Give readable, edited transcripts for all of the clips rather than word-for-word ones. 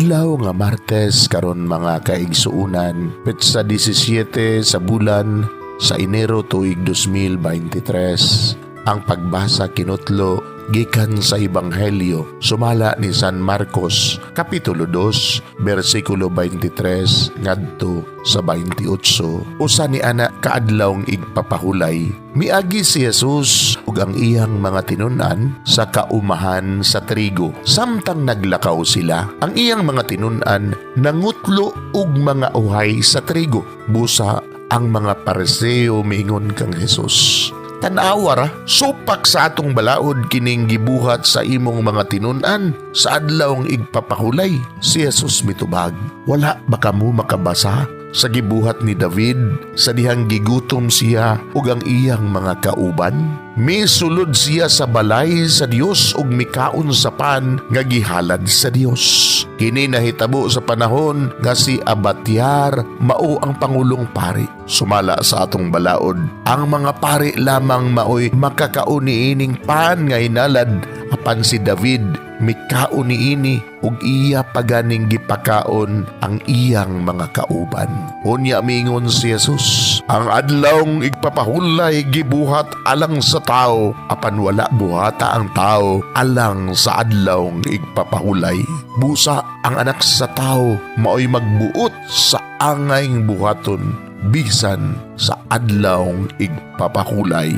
Adlaw nga Martes karon, mga kaigsuunan, petsa 17 sa bulan sa Enero tuig 2023. Ang pagbasa kinutlo gikan sa Ebanghelyo sumala ni San Marcos, kapitulo 2, bersikulo 23 ngadto sa 28. Usa ni ana kaadlawng igpapahulay, miagi si Jesus ug ang iyang mga tinun-an sa kaumahan sa trigo. Samtang naglakaw sila, ang iyang mga tinun-an nangutlo og mga uhay sa trigo. Busa ang mga Pariseo miingon kang Jesus, "Tan-awa ra, supak sa atong balaod kining gibuhat sa imong mga tinun-an sa adlawng igpapahulay." Si Jesus mitubag, "Wala ba kamo makabasa sa gibuhat ni David sa dihang gigutom siya ug ang iyang mga kauban? Misulod siya sa balay sa Dios ug mikaon sa pan nga gihalad sa Dios. Kini nahitabo sa panahon nga si Abiatar mao ang pangulong pari. Sumala sa atong balaod, ang mga pari lamang maoy makakaon niining pan nga hinalad, apan si David mikaon niini ug iya paganing gipakaon ang iyang mga kauban." Unya miingon si Jesus, "Ang adlawng igpapahulay gibuhat alang sa tao, apan wala buhata ang tao alang sa adlawng igpapahulay. Busa ang Anak sa Tao maoy magbuot sa angayng buhaton bisan sa adlawng igpapahulay."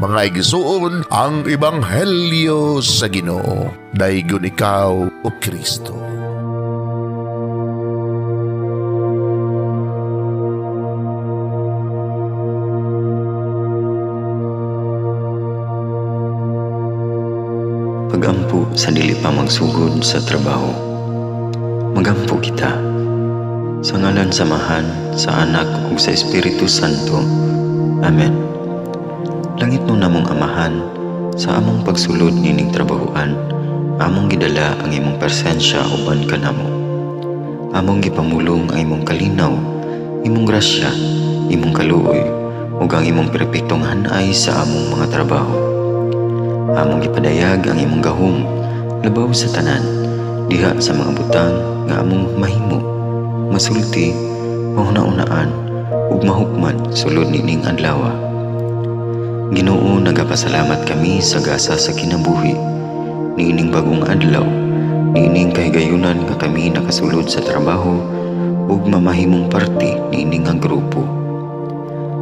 Mga igsuon, ang Ebanghelyo sa Ginoo. Daygon ikaw, O Kristo. Pagampo sa dili pa magsugod sa trabaho. Magampo kita. Sa ngalan sa Amahan, sa Anak ug sa Espiritu Santo. Amen. Langitnon namong Amahan, sa among pagsulod nining trabahoan, among gidala ang imong presensya uban kanamo. Among gipamulong ang imong kalinaw, imong grasya, imong kaluoy, ug ang imong perpektong hanay sa among mga trabaho. Among gipadayag ang imong gahom labaw sa tanan diha sa mga butang nga among mahimo, masulti, mahuna-unaan ug mahukman sulod nining adlaw. Ginoo, nagapasalamat kami sa gasa sa kinabuhi niining bagong adlaw, niining kahigayunan nga kami nakasulod sa trabaho ug mamahimong parte niini nga grupo.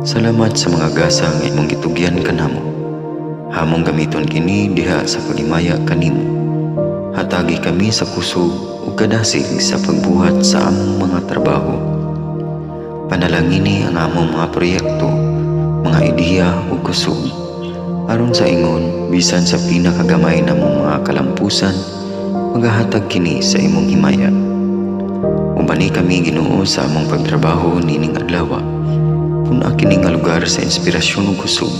Salamat sa mga gasa nga imong gitugyan kanamo. Among gamiton kini diha sa paghimaya kanimo. Hatagi kami sa kusog ug kadasig sa pagbuhat sa among mga trabaho. Panalangini ang among mga proyekto, mga ideya ug kusog, aron sa ingon bisan sa pinakagamay namong mga kalampusan, magahatag kini sa imong himaya. Ubani kami, Ginoo, sa among pagtrabaho nining adlaw. Pun-a kini nga lugar sa inspirasyon ug kusog.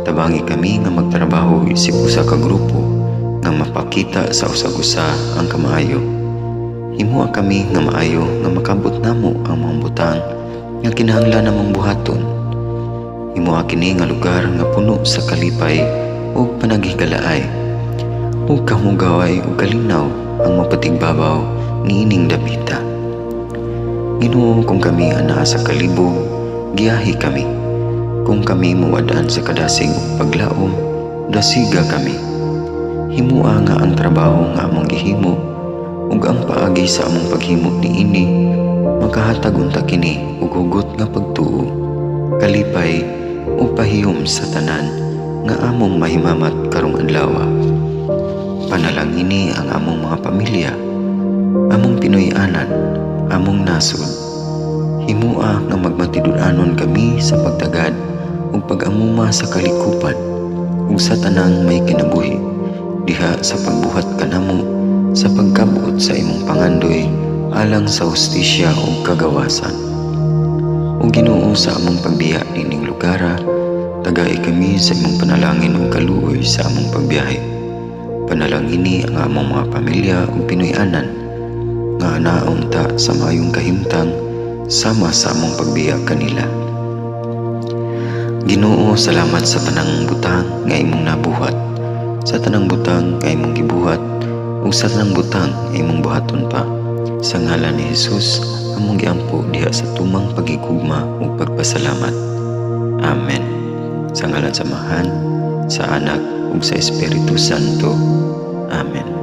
Tabangi kami nga magtrabaho isip usa ka grupo nga mapakita sa usag-usa ang kamaayo. Himoa kami nga maayo nga makabot namo ang mga butang nga kinahanglan namong buhaton. Himoa kini nga lugar nga puno sa kalipay ug panaghigalaay, ug kahugaway ug kalinaw ang mapatigbabaw niining dapita. Ginoo, kung kami anaa sa kalibog, giyahi kami. Kung kami muwad-an sa kadasig ug paglaom, dasiga kami. Himoa nga ang trabaho nga among gihimo ug ang paagi sa among paghimo niini makahatag unta kini og hugot nga pagtuo, kalipay ug pahiyom sa tanan nga among mahimamat karong adlaw. Panalangini ang among mga pamilya, among Pinoy-anan, among nasod. Himoa nga magmatinud-anon kami sa pagtagad ug pag-amuma sa kalikupan ug sa tanang may kinabuhi diha sa pagbuhat kanamo sa pagkabot sa imong pangandoy alang sa hustisya ug kagawasan. O Ginoo, sa among pagbiya nining lugara, tagai kami sa imong panalangin ug kaluoy sa among pagbiyahe. Panalangini ang among mga pamilya ug Pinoy-anan nga anaa unta sa maayong kahimtang sama sa among pagbiya kanila. Ginoo, salamat sa tanang butang nga imong nabuhat, sa tanang butang nga imong gibuhat, ug sa tanang butang nga imong buhaton pa. Sa ngalan ni Jesus, among giampo diha sa tumang pagigugma ug pagpasalamat. Amen. Sa ngalan sa Amahan, sa Anak ug sa Espiritu Santo. Amen.